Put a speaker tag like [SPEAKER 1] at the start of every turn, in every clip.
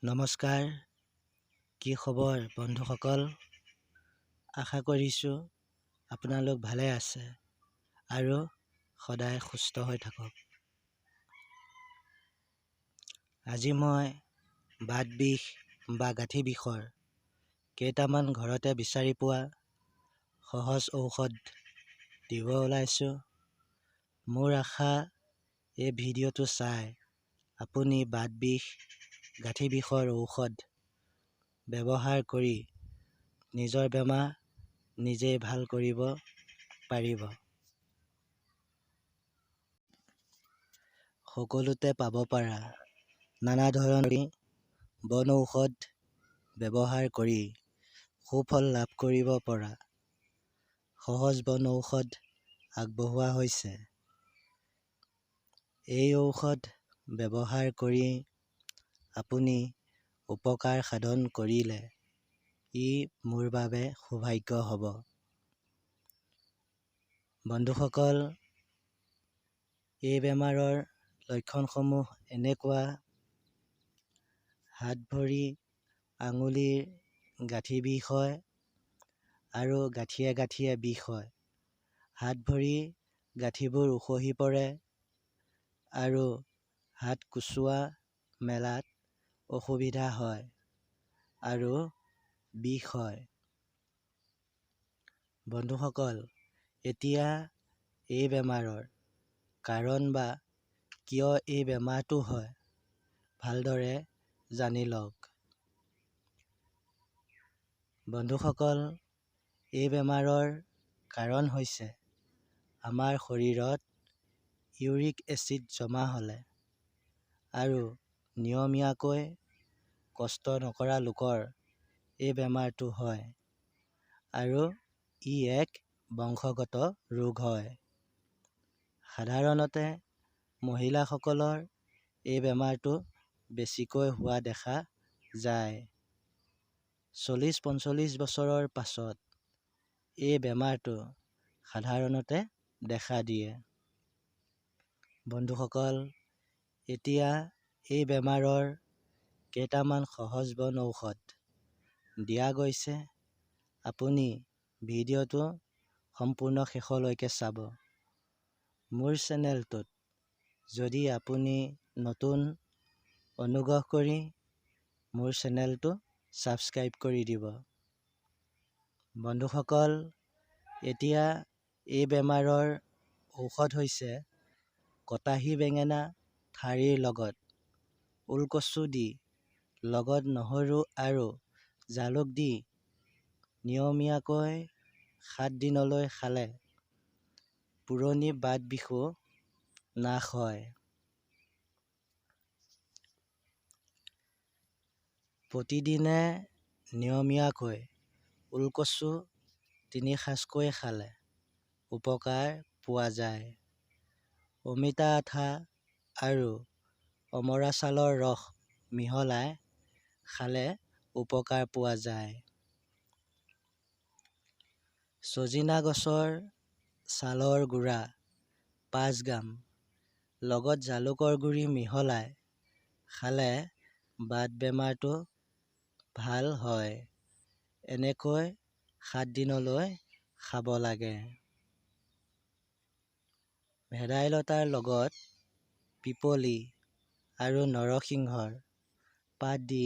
[SPEAKER 1] নমস্কাৰ, কি খবৰ বন্ধুসকল? আশা কৰিছোঁ আপোনালোক ভালে আছে আৰু সদায় সুস্থ হৈ থাকক। আজি মই বাত বিষ বা গাঁঠি বিষৰ কেইটামান ঘৰতে বিচাৰি পোৱা সহজ ঔষধ দিব ওলাইছোঁ। মোৰ আশা, এই ভিডিঅ'টো চাই আপুনি বাত বিষ, গাঁঠি বিষৰ ঔষধ ব্যৱহাৰ কৰি নিজৰ বেমাৰ নিজেই ভাল কৰিব পাৰিব। সকলোতে পাব পৰা নানা ধৰণৰ বন ঔষধ ব্যৱহাৰ কৰি সুফল লাভ কৰিব পৰা সহজ বন ঔষধ আগবঢ়োৱা হৈছে। এই ঔষধ ব্যৱহাৰ কৰি আপুনি উপকাৰ সাধন কৰিলে ই মোৰ বাবে সৌভাগ্য হ'ব। বন্ধুসকল, এই বেমাৰৰ লক্ষণসমূহ এনেকুৱা: হাত ভৰি আঙুলিৰ গাঁঠি বিষ হয় আৰু গাঁঠিয়ে গাঁঠিয়ে বিষ হয়। হাত ভৰি গাঁঠিবোৰ উখহি পৰে আৰু হাত কোচোৱা মেলাত অসুবিধা হয় আৰু বিষ হয়। বন্ধুসকল, এতিয়া এই বেমাৰৰ কাৰণ বা কিয় এই বেমাৰটো হয় ভালদৰে জানি লওক। বন্ধুসকল, এই বেমাৰৰ কাৰণ হৈছে আমাৰ শৰীৰত ইউৰিক এচিড জমা হ'লে আৰু নিয়মীয়াকৈ কষ্ট নকৰা লোকৰ এই বেমাৰটো হয় আৰু ই এক বংশগত ৰোগ হয়। সাধাৰণতে মহিলাসকলৰ এই বেমাৰটো বেছিকৈ হোৱা দেখা যায়। 40-45 বছৰৰ পাছত এই বেমাৰটো সাধাৰণতে দেখা দিয়ে। বন্ধুসকল, এতিয়া এই বেমাৰৰ কেইটামান সহজ বন ঔষধ দিয়া গৈছে। আপুনি ভিডিঅ'টো সম্পূৰ্ণ শেষলৈকে চাব। মোৰ চেনেলটোত যদি আপুনি নতুন, অনুগ্ৰহ কৰি মোৰ চেনেলটো ছাবস্ক্ৰাইব কৰি দিব। বন্ধুসকল, এতিয়া এই বেমাৰৰ ঔষধ হৈছে কটাহী বেঙেনা ঠাৰিৰ লগত ওলকচু দি লগত নহৰু আৰু জালুক দি নিয়মীয়াকৈ 7 দিনলৈ খালে পুৰণি বাত বিষো নাশ হয়। প্ৰতিদিনে নিয়মীয়াকৈ ওলকচু 3 সাঁজকৈ খালে উপকাৰ পোৱা যায়। অমিতা আঠা আৰু অমৰা ছালৰ ৰস মিহলাই খালে উপকাৰ পোৱা যায়। ছজিনা গছৰ ছালৰ গুড়া 5 গ্ৰাম লগত জালুকৰ গুড়ি মিহলাই খালে বাত বেমাৰটো ভাল হয়। এনেকৈ 7 দিনলৈ খাব লাগে। ভেদাইলতাৰ লগত পিপলি আৰু নৰসিংহৰ পাত দি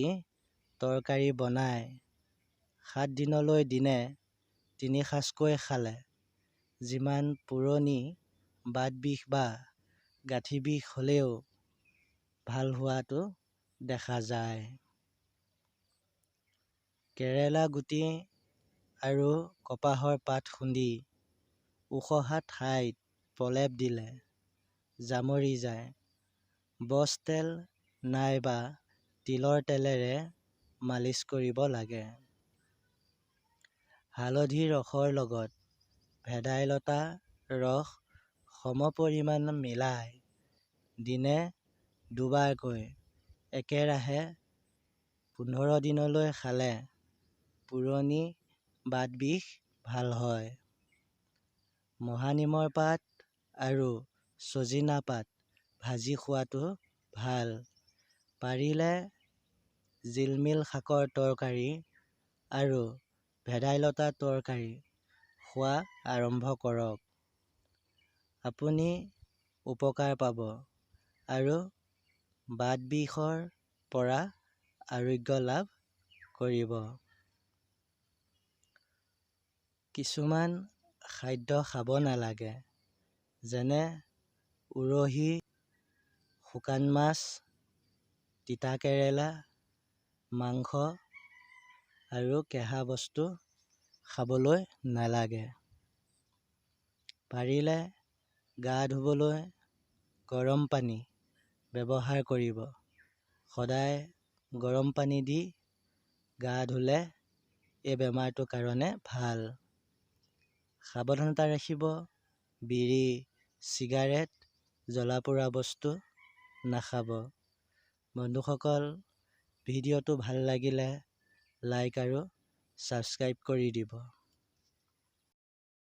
[SPEAKER 1] তৰকাৰী বনাই 7 দিনলৈ দিনে 3 সাঁজকৈ খালে যিমান পুৰণি বাত বিষ বা গাঁঠি বিষ হ'লেও ভাল হোৱাটো দেখা যায়। কেৰেলা গুটি আৰু কপাহৰ পাত খুন্দি উখহা ঠাইত প্ৰলেপ দিলে জামৰি যায়। বচ তেল নাইবা তিলৰ তেলেৰে মালিচ কৰিব লাগে। হালধি ৰসৰ লগত ভেদাইলতা ৰস সমপৰিমাণ মিলাই দিনে দুবাৰকৈ একেৰাহে 15 দিনলৈ খালে পুৰণি বাত বিষ ভাল হয়। মহানিমৰ পাত আৰু ছজিনা পাত ভাজি খোৱাটো ভাল। পাৰিলে জিলমিল শাকৰ তৰকাৰী আৰু ভেদাইলতা তৰকাৰী খোৱা আৰম্ভ কৰক। আপুনি উপকাৰ পাব আৰু বাতবিষৰ পৰা আৰোগ্য লাভ কৰিব। কিছুমান খাদ্য খাব নালাগে, যেনে উৰহি, শুকান মাছ, তিতা কেৰেলা, মাংস আৰু কেঁহা বস্তু খাবলৈ নালাগে। পাৰিলে গা ধুবলৈ গৰম পানী ব্যৱহাৰ কৰিব। সদায় গৰম পানী দি গা ধুলে এই বেমাৰটোৰ কাৰণে ভাল। সাৱধানতা ৰাখিব, বিড়ি, চিগাৰেট, জ্বলা পোৰা বস্তু নাখাব। বন্ধুসকল, ভিডিঅ'টো ভাল লাগিলে লাইক আৰু ছাবস্ক্ৰাইব কৰি দিব।